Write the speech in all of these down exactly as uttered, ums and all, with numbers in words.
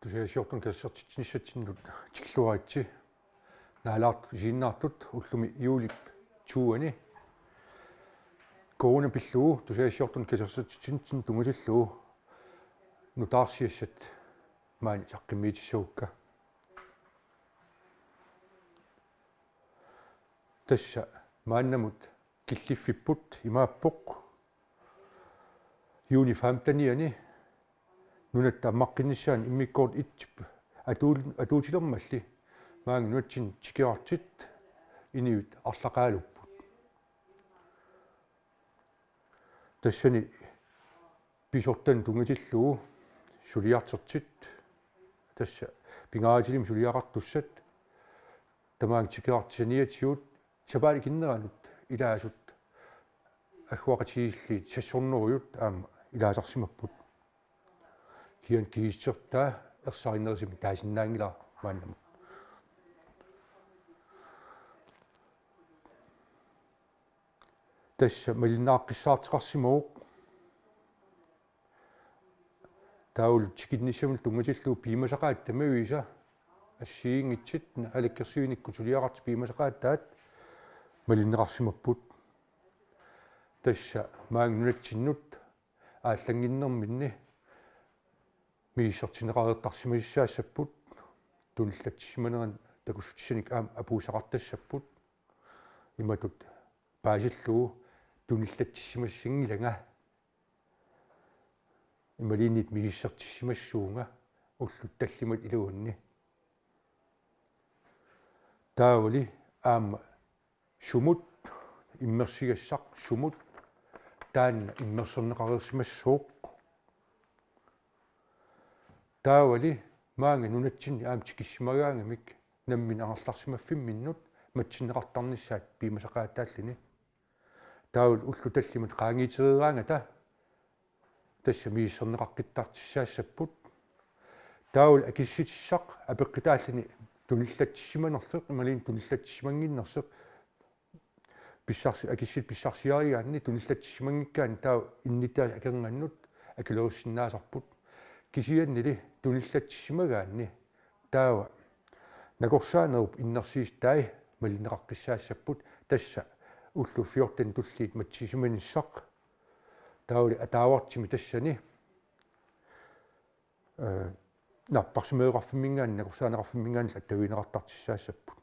Tusagassiortunut katersortitsinissatsinnut tikilluaritsi. Naalaartut isiginnaartut ullumi juulip tyve-ani. Corona pillugu tusagassiortunut katersortitsinissatsinnut tunngatillugu nutaarsiassat maani saqqummiutissagukka. Tassa maannamut killiffipput imaappoq: Juuni femten-iani nunatta ammaqqinnissaanut immikkoortut itsip atuul-, atuutilermalli maani nunatsinni tikeraartit inuit arlaqaalupput. Tassani pisortanut tunngatillugu suliartortit, tassa pingaartilimmik suliaqartussat, tamaanga tikeraartitaniatigut, sapaatip akunneranut ilaasut agguaqatigiillit seks hundredet aamma ilaasarsimapput. Kisianni kiissertaa ersarinnerusumik taasinnaanngilara maannamut. Tassa malinneqaqqissaartoqarsimavoq. Taavalu tikinnissamut tunngatillugu piumasaqaatit tamaviisa assigiinngitsut, naalakkersuinikkut suliaqartut piumasaqaataat malinneqarsimapput. Tassa maani nunatsinnut aallannginnerminni misissortinneqareertarsimasussaassapput, tunillatsissimanerannut takussutissanik aamma apuussaqartassapput. Imatut paasillugu: Tunillatsissimassanngilanga, imaluunniit misissortissimassuunga ullut tallimat iluanni. Taavali aamma sumut, immersugassaq sumut, taanna immersorneqareersimassooq. Taavali maani nunatsinni aamma tikissimagaangamik nammineq angerlarsimaffimminnut matsinneqartarnissaat piumasaqaataalluni. Taavalu ullut tallimat qaangiutereeraangata tassa misissorneqaqqittartussaassapput. Taavalu akissutissaq apeqqutaalluni tunillatsissimanersoq imaluunniit tunillatsissimannginnersoq pissarsi-, akissutit pissarsiarigaanni tunillatsissimanngikkaanni taava innuttaasut akornannut akulerussinnaasarput. Kisiannili tunillatsissimagaanni taava nakorsaanerup innersuussutai malinneqaqqissaassapput, tassa ullut fjorten tulliit matsisimanissaq. Taavali ataavartumik tassani, ee, napparsimaveqarfimminngaanniit, nakorsaaneqarfimminngaanniit attavigineqartartussaassapput.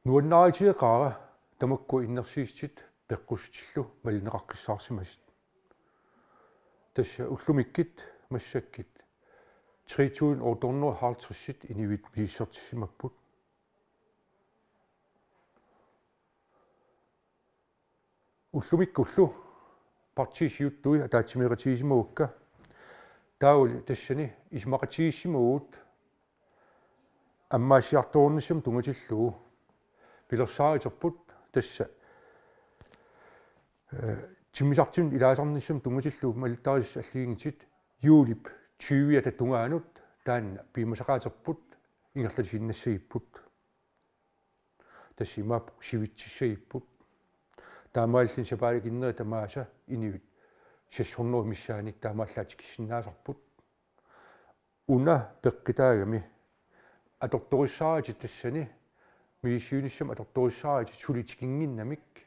Nuannaarutigeqaara tamakku innersuussutit peqqussutillu malinneqaqqissaarsimasut. Tassa ullumikkut massakkut tre tusind otte hundrede og halvtreds inuit misissortissimapput. Ullumikkullu partiit siuttui ataatsimeeqatigisimagukka. Taavali tassani isumaqatigiissimavugut ammaassiartornissamut tunngatillugu. Pilersaaruterput tassa, ee, timmisartunut ilaasarnissamut tunngatillugu malittarisassat allagiinngitsut juulip tyviata tungaanut taanna piumasaqaaterput ingerlatiinnassagipput. Tassa imaappoq sivitsissagipput. Taamaalilluni sapaatip akunneri tamaasa inuit seks hundrede missaannik taamaallaat tikissinnaasarput. Una peqqutaagami atortorissaarutit tassani, misissuinissamut atortorissaarutit suli tikinnginnamik.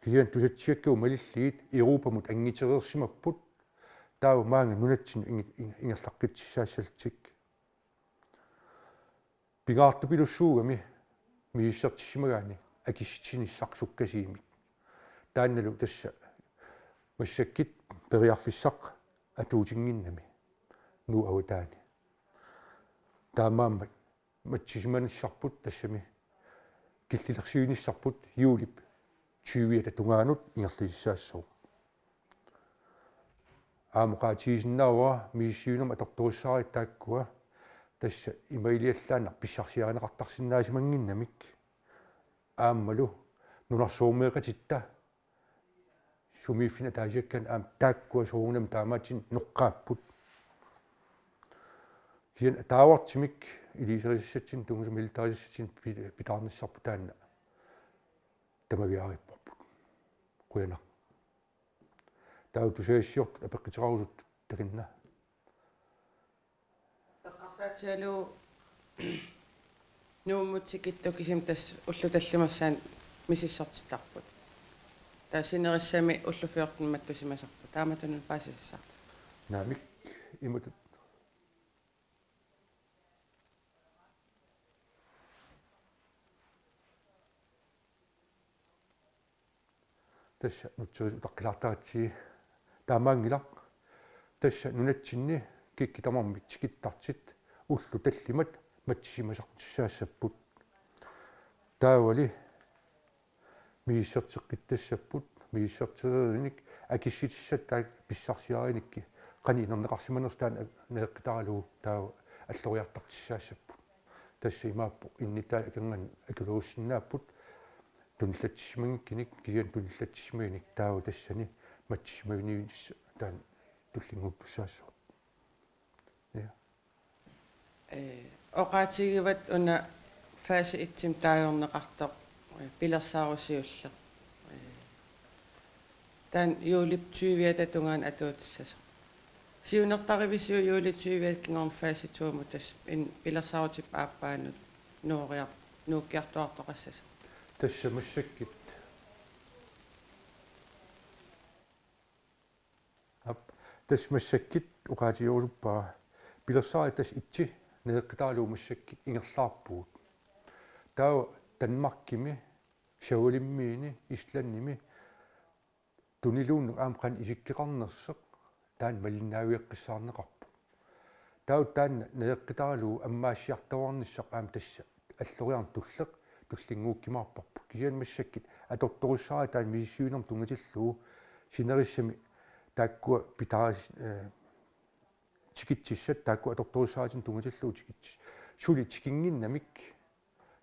Kisianni tusatsigakkagut malillugit Europamut angutereersimapput. Taava maanga nunatsinni inge-, inge-, ingerlaqqissaassallutik. Pingaartupilussuugami misissortissimagaanni akissutinissaq sukkasuumik. Taannalu tassa massakkut periarfissaq atuutinnginnami Nuup avataani. Taamaammat matsisimanissarput tassami killilersuinissarput juulip tyviata tungaanut ingerlasussaassooq. Aamma oqaatigisinnaavara misissuinermut atortorissaarutit taakkua tassa imaaliallaannaq pissarsiarineqartarsinnaasimanginnamik. Aammalu nunarsuarmioqatitta sumiiffinni ataasiakkaanni aamma taakkua soorunami taamaattunik noqqaapput. Kisianni ataavartumik ilisarisassatsinnik tunngasumik malittarisassatsinnik pi-, pitaarnissarput taanna tamaviaaripparput. Qujanaq. Taava tusagassiortut apeqqutigerusut Takanna. Eqqarsaatigalugu Nuummut tikittut kisimi tassa ullut tallimat aamma misissortittarput. Taava sinerissami ullut fjorten mattusimasarput. Taamatut paasisassarput. Naamik, imatut. Tassa nutserisut utaqqilaartaratsigit taamaanngilaq. Tassa nunatsinni kikkut tamarmik tikittartut ullut tallimat matsisimasartussaassapput. Taavali misissorteqqittassapput, misissortereerinik akissutissat taakku pissarsiarinikkit qanoq inerneqarsimanersoq taanna nereqqutaralugu taava alloriartortussaassapput. Tassa imaappoq innuttaasut akornanni akulerussinnaapput tunillatsissimanngikkunik, kisianni tunillatsissamagunik taava tassani matsisimavinivinnissaq taanna tullinnguuppussaassooq. Ja. Ee, oqaatigivat una fase et-imi taagorneqartoq, ee, pilersaarusiulleq. Ee, taanna juulip tyviata tungaanut atuutissasoq. Siunertarivisiuk juulip tyviata kingorna fase to-mut tassa in-, pilersaarutip aappaanut nuuriar-, nuukkiartuaartoqassasoq? Tassa massakkut. Aap, tassa massakkut oqaatigerusuppara. Pilersaarutit tassa et-i nereqqutaralugu massakkut ingerlaarpugut. Taava Danmarkimi, Savalimmiuni, Islandimi tuniluunneq aamma qanoq isikkoqarnersoq taanna malinnaavigeqqissaarneqarpoq. Taava taanna nereqqutaralugu ammaasiartuaarnissaq aamma tassa alloriarneq tulleq tullinnguukkumaarparput. Kisianni massakkut atortorissaarutit taanna misissuinermut tunngatillugu sinerissami taakkua pitaaris-, ee, tikitsissat taakkua atortorissaarutinut tunngatillugu tikitsissat. Suli tikinnginnamik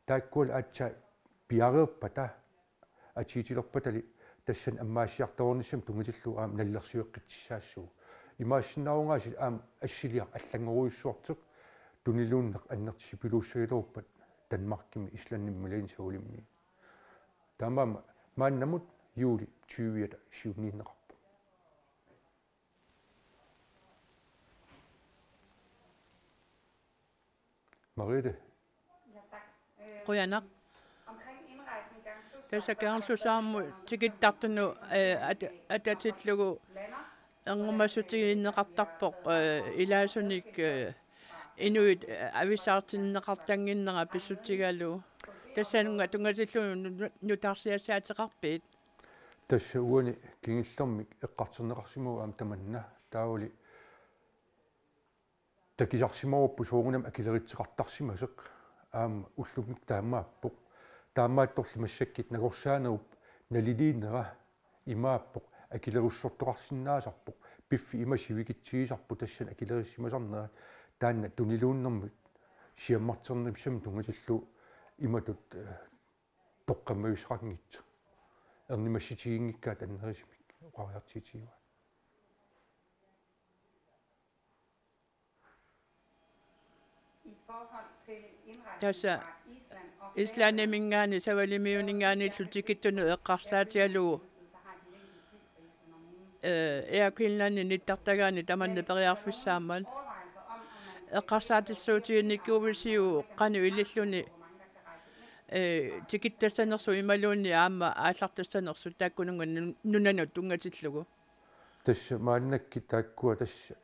taakkualu aatsaat piareerpata atuutilerpatali tassani ammaasiartuaarnissamut tunngatillugu aamma nalilersueqqitsissaassuugut. Imaassinnaavoq aasiit aamma assiliaq allanngorujussuartoq tuniluunneq annertusippilussagilerpat Danmarkimi, Islandimi, Malagimi, Savalimmiuni. Taamaammat maannamut juuli tyviata siunniunneqarpoq. Mariette. Qujanaq. Tassa Kangerlussuarmut tikittartunut, eh, at-, atatillugu ernumassutigineqartarpoq, eh, ilaasunik, eh, inuit, eh, avissaartinneqartannginnera pissutigalugu. Tassanunnga tunngatillugu nu-, nu-, nutaarsiassaateqarpit? Tassa uani kingullermik eqqartorneqarsimavoq aamma tamanna taavali takusarsimavarput soorunami akulerissoqartarsimasoq aamma ullumikkut taamaappoq. Taamaattorli massakkut nangorsaanerup naliliinera imaappoq akulerussortoqarsinnaasarpoq. Piffissaq ima sivikitsigisarpoq tassani akulerisimasarnerat taanna tuniluunnermut siammarternissamut tunngatillugu imatut, eh, toqqammavissuaqanngitsoq. Ernumassutiginngikkaat annerusumik oqariartuutigaara. Tassa Islandiminngaanniit Savalimiuninngaanniillu tikittunut eqqarsaatigalugu, eh, Air Greenlandip nittartagaani tamanna periarfissaammat. Eqqarsaatissuutiginikuuisiuk qanoq ililluni, eh, tikittassanersut imaluunniit aamma aallartissanersut taakkununnga nun-, nunanut tunngatillugu? Tassa maannakkut taakkua tassa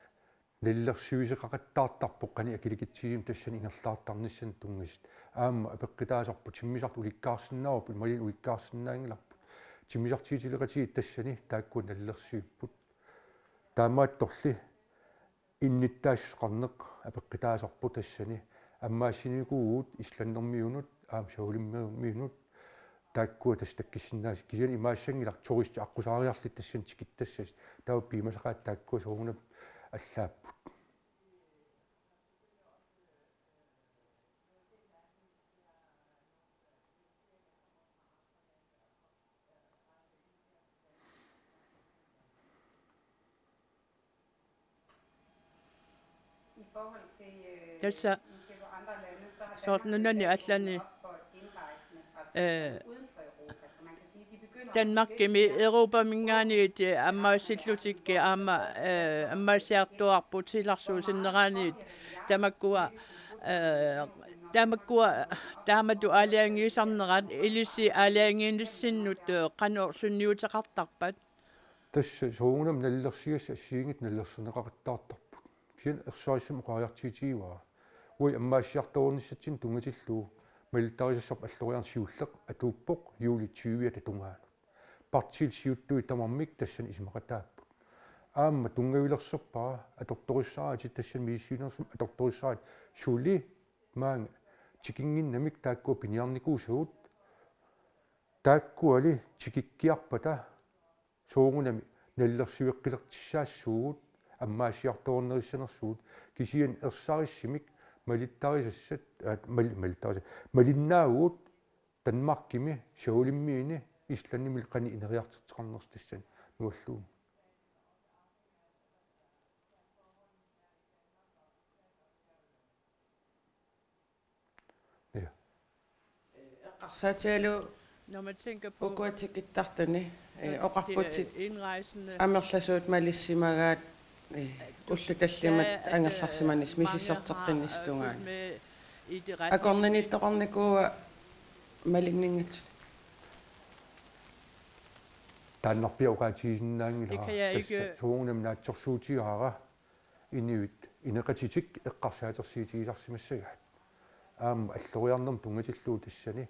nalilersuisoqaqattaartarpoq qanoq akulikitsigisumik tassani ingerlaartarnissanut tunngasut. Aamma apeqqutaasarput timmisartut ulikkaarsinnaavarput, imaluunniit ulikkaarsinnaanngilarput. Timmisartuutileqatigiit tassani taakkua nalilersuipput. Taamaattorli innuttaassuseqarneq apeqqutaasarpoq tassani. Ammaassiinikuuvugut islandimiunut aamma savalimmiunut. Taakkua tassa takkissinnaasut, kisianni imaassanngilaq turistit aqqusaariarlutik tassani tikittassasut. Taava piumasaqaat taakkua soorunami allaapput. Tassa soorlu nunani allani, eh, Danmarkimi Europaminngaanniit ammaassillutik aamma, eh, ammaassiartuaarput silarsuup sinneraaniit tamakkua, eh, tamakkua taamatut aalajangiisarnerat ilissi aalajangiinissinnut, eh, qanoq sunniuteqartarpat? Tassa soorunami nalilersigassat assigiinngitsut nalilersorneqaqattaartarput. Kisianni ersarissumik oqariartuutigivara. Uagut ammaassiartorunnissatsinnik tunngatillugu malittarisassarput alloriarneq siulleq atuuppoq juuli tyve-ata tungaanut. Partiit siuttui tamarmik tassani isumaqataapput. Aamma tunngavilersorpara atortorissaarutit tassani misissuinerusumik atortorissaarutit suli maanga tikinnginnamik taakkua piniarnikuusagut taakkuali tikikkiarpata soorunami nalilersueqqilertussaassuugut, ammaassiartorunnerissanersugut, kisianni ersarissumik malittarisassat, aa, mal-, malittarisassat, malinnaavugut Danmarkimi, Savalimmiuni, Islandimi qanoq ineriartorteqarnersoq tassani nuallugumi. Ja. Eqqarsaatigalugu Når man tænker på, ukua tikittartuni, eh, øh, oqarputit det er indrejsende, amerlasuut malissimagaat, eh, ullut tallimat der er, øh, angerlarsimanissamut mange misissorteqqinnissaat har, øh, tungaanut fulgt med i det retningslinje. Akornanniittoqarnikuua malinninngatsigit. Taannarpiaq oqaatigisinnaanngilara. Det kan jeg ikke. Tassa soorunami naatsorsuutigaara inuit ineqatitik eqqarsaatersuutigisarsimassagaat. Aamma alloriarnermut tunngatillugu tassani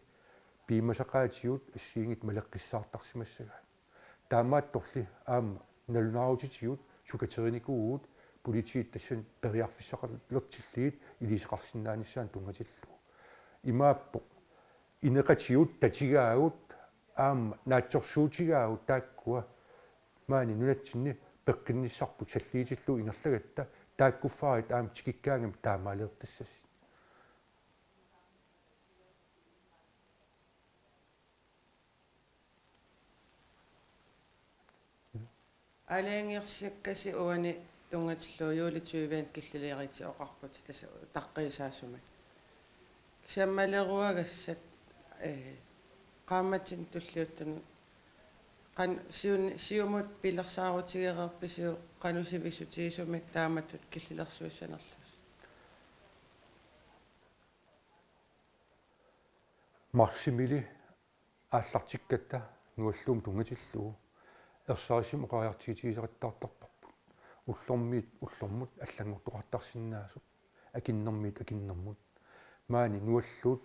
piumasaqaatigut assigiinngitsut maleqqissaartarsimassagaat. Taamaattorli aamma nalunaarutitigut sukateriinikuuvugut politiit tassani periarfissaqalertillugit iliuuseqarsinnaanissaannut tunngatillugu. Imaappoq ineqatigut tatigaagut aamma naatsorsuutigaagut taakkua maani nunatsinni peqqinnissarput salliutillugu ingerlagatta taakkuffaarit aamma tikikkaangamik taamaaliortassassat. Aalajangiissikkasi uani tunngatillugu juuli tyve-ani killiliiaritsi oqarputit tassa utaqqiisaasumik. Kisianni maleruagassat, eh, qaammatini tulliuttuni qan-, siun-, siumut pilersaarutigereerpisiuk qanoq sivisutigisumik taamatut killilersuissanerlusi? Marsimiilli aallartikkatta nuallugumut tunngatillugu ersarissumik oqariartuutigisaqattaartarparput. Ullormiit ullormut allanngortoqartarsinnaasut. Akunnermiit akunnermut. Maani nualluut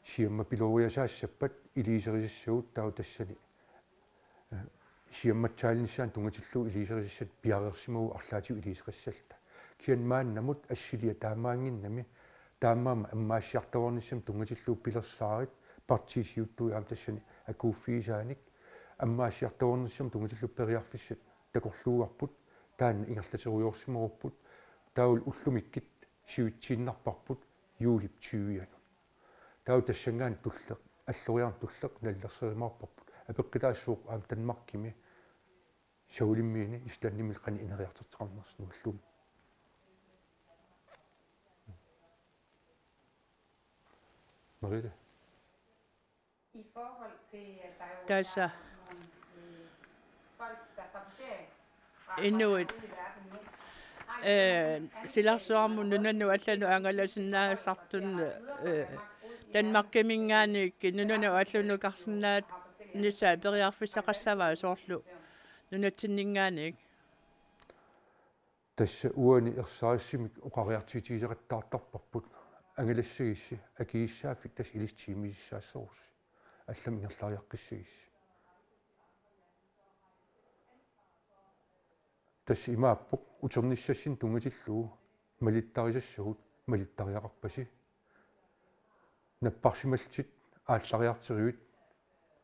siammapilooriasaassappat iliuuserisassagut taava tassani, eh, siammatsaalinissaanut tunngatillugu iliuuserisassat piareersimaguit arlaatigut iliuuseqassalluta. Kisianni maannamut assiliaq taamaannginnami, taamaammat ammaassiartorunissamut tunngatillugu pilersaarutit partiit siuttui aamma tassani akuuffigisaanik, ammaassiartorunissamut tunngatillugu periarfissat takorluugarput, taanna ingerlaterujoorsimavarput, taavalu ullumikkut sivitsiinnarparput juulip tyve-anut. Taava tassanngaanniit tulleq, alloriarneq tulleq nalilerserumaarparput. Apeqqutaassaaq aamma Danmarkimi, Savalimmiuni, Islandimi qanoq ineriartorteqarnersoq nuallugumut. Merete. I forhold til, at der jo Tassa. Er nogle, øh, folk, der tager på ferie fra Inuit. Ude i verden nu. Har I Øh, nogle silarsuarmut nunanut allanut angalasinnaassartut, øh, Danmarkiminngaanniit nunanut allanut nukarsinnaanissaa periarfissaqassavaa soorlu nunatsinninngaanniit? Tassa uani ersarissumik oqariartuutigisaqattaartarparput angalassagussi akisussaaffik tassa ilissi tiimisissaassorussi allamik ingerlariaqqussagussi. Tassa imaappoq uternissassinnut tunngatillugu malittarisassagut malittariaqarpasi. Napparsimallutit aallariarteruit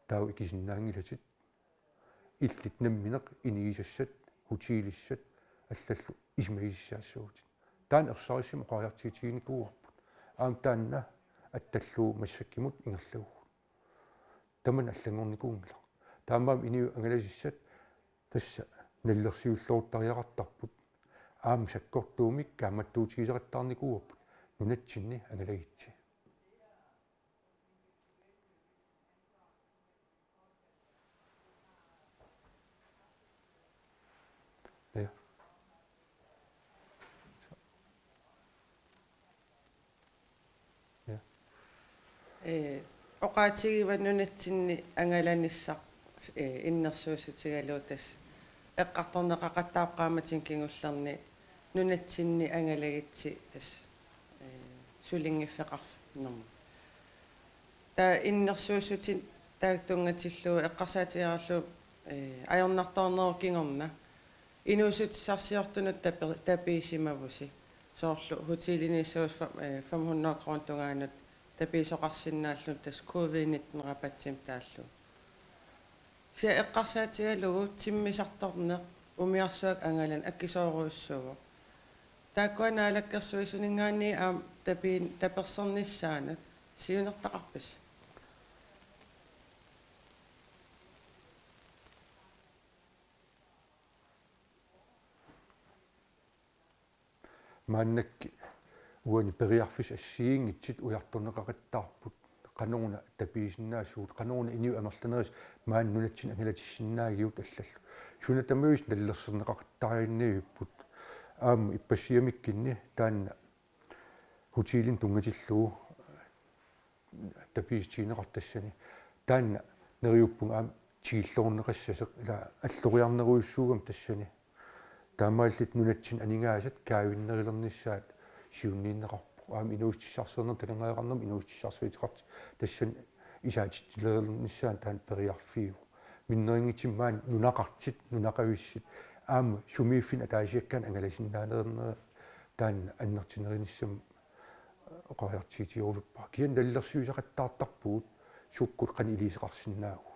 taava ikisinnaanngilatit. Illit nammineq inigisassat, hotelissat allallu isumagisassaassagutsigit. Taanna ersarissumik oqariartuutiginikuuarput. Aamma taanna attallugu massakkut ingerlavugut. Tamanna allanngornikuunngilaq. Taamaammat inuit angalasussat tassa nalilersuilluartariaqartarput. Aamma sakkortuumik kaammattuutigisaqattaarnikuuarput nunatsinni angalagutsi. Ee, oqaatigiva nunatsinni angalanissaq, ee, innersuussutigalugu tassa eqqartorneqaqattaarpoq qaammatini kingullerni nunatsinni angalagitsi tassa, ee, sulinngiffeqarnermut. Taava innersuussutit taakku tunngatillugu eqqarsaatigalugu, ee, ajornartornerup kingorna inuussutissarsiortunut tapi-, tapiisimavusi. Soorlu hoteliniissagusi fem-, ee, fem hundrede kroner tungaanut tapiisoqarsinnaalluni tassa covid nitten rabatsimik taallugu. Kisianni eqqarsaatigalugu timmisartorneq umiarsuaq angalaneq akisoorujussuuvoq. Taakkua naalakkersuisuninngaanniit aamma tapiin-, tapersernissaanut siunertaqarpisi? Maannakkut uani periarfissat assigiinngitsut ujartorneqaqattaarput. Qanoruna tapiisinnaasugut, qanoruna inuit amerlanerisa maani nunatsinni angalatissinnaagigut allallu. Suna tamaviisa nalilersorneqaqattaarniarput. Aamma ippassaq immikkunni taanna hotelini tunngatillugu tapiissutigineqartoq tassani. Taanna neriuppunga aamma tigulluarneqassasoq ila alloriarnerujussuugami tassani. Taamaalillutik nunatsinni aningaasat kaavinnerulernissaat siunniunneqarpoq. Aamma inuussutissarsiornermut takornariaqarnermut inuussutissarsiuteqartut tassani isaatitsilerulernissaanut taanna periarfiuvoq. Minnerunngitsumik maani nunaqartut, nunaqavissut aamma sumiiffinni ataasiakkaanni angalasinnaanerunerat taanna annertunerinissamut oqariartuutigerusuppara. Kisianni nalilersuisaqattaartarpugut sukkut qanoq iliuuseqarsinnaavugut.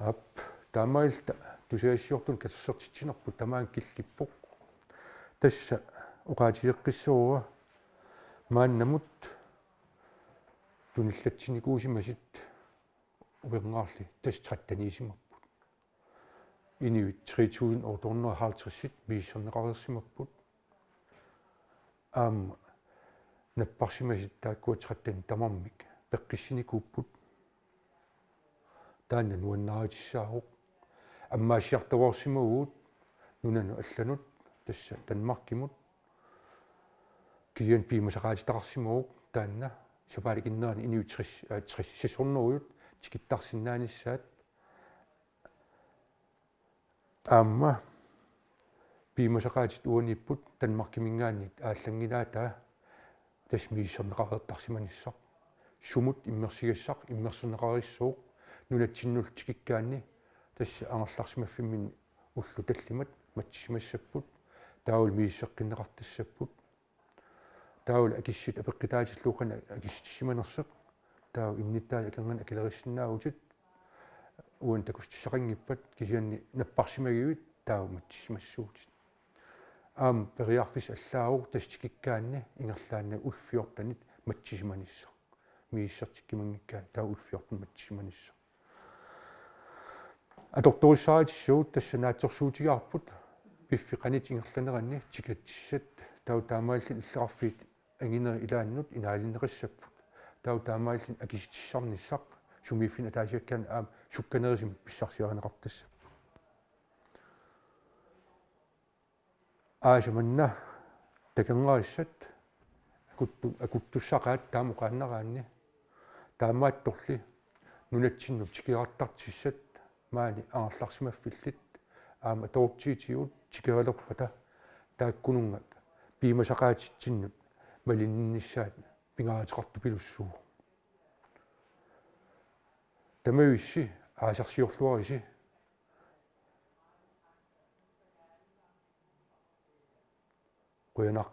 Aap, taamaalilluta tusagassiortunut katersortitsinerput tamaanga killippoq. Tassa oqaatigeqqissavara maannamut tunillatsinnikuusimasut uerngaarli tassa tretteniusimapput. Inuit tre tusind otte hundrede og halvtreds misissorneqareersimapput. Aamma napparsimasut taakkua tretten tamarmik peqqissinikuupput. Taanna nuannaarutissaavoq. Ammaassiartuaarsimavugut nunanut allanut tassa Danmarkimut. Kisianni piumasaqaatitaqarsimavoq taanna sapaatip akunnerani inuit tres, øh, tres, seks hundrede tikittarsinnaanissaat. Aamma piumasaqaatit uaniipput Danmarkiminngaanniit aallanngilaataa tassa misissorneqareertarsimanissaq. Sumut immersugassaq immersorneqarissooq nunatsinnullu tikikkaanni tassa angerlarsimaffimminni ullut tallimat matchissimassapput taavalu misisseqqinneqartassapput. Taavalu akissutit apeqqutaatillugu qanoq akissutissimanersoq. Taava innuttaasut akornanni akilerissinnaavutit. Uani takutissaqanngippat kisianni napparsimagivit taava matchissimassuutit. Aamma periarfissaq allaavoq tassa tikikkaanni ingerlaannaq ullut fjortenit matchisimanissaq. Misissortikkumanngikkaanni taava ullut fjorten matchisimanissaq. Atortorissaarutissagut tassa naatsorsuutigaarput piffissap qanoq ingerlanerani tikatissat taava taamaalilluni illoqarfiit anginerit ilaannut inaalinneqassapput. Taava taamaalilluni akissutissarnissaq sumiiffinni ataasiakkaanni aamma sukkanerusumik pissarsiarineqartassapput. Aasaq manna takornarissat akuttu-, akuttussaqaat taama oqaannaraanni. Taamaattorli nunatsinnut tikerartartussat maani angerlarsimaffillit aamma atorutsiutigut tikeralerpata taakkununnga piumasaqaatitsinnut malinninnissaat pingaaruteqartupilussuuvoq. Tamavissi aasarsiorluarisi. Qujanaq